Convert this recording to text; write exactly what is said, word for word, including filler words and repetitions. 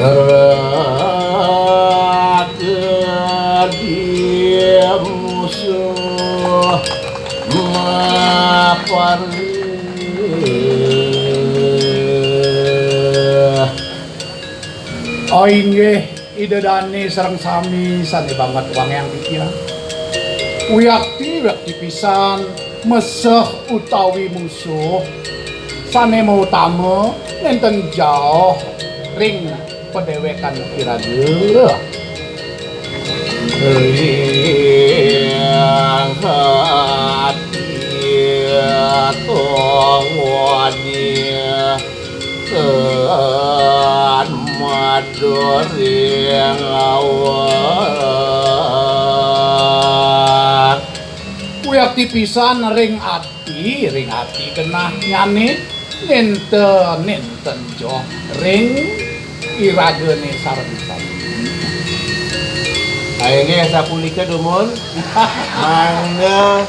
Raga di musuh mapan. Oh, inggih, Ida Dane sareng sami sane banget wangiang titiang. Wiakti, wiakti pisan meseh utawi musuh sane mautama nenten jauh ring padewekan iraga. Ring ati tongone ten maduring awak. Wiakti pisan ring ati, ring ati genahnyane, nenten, nenten joh ring iragane sareng sami. Ayo nggih, sapunika dumun. Mangda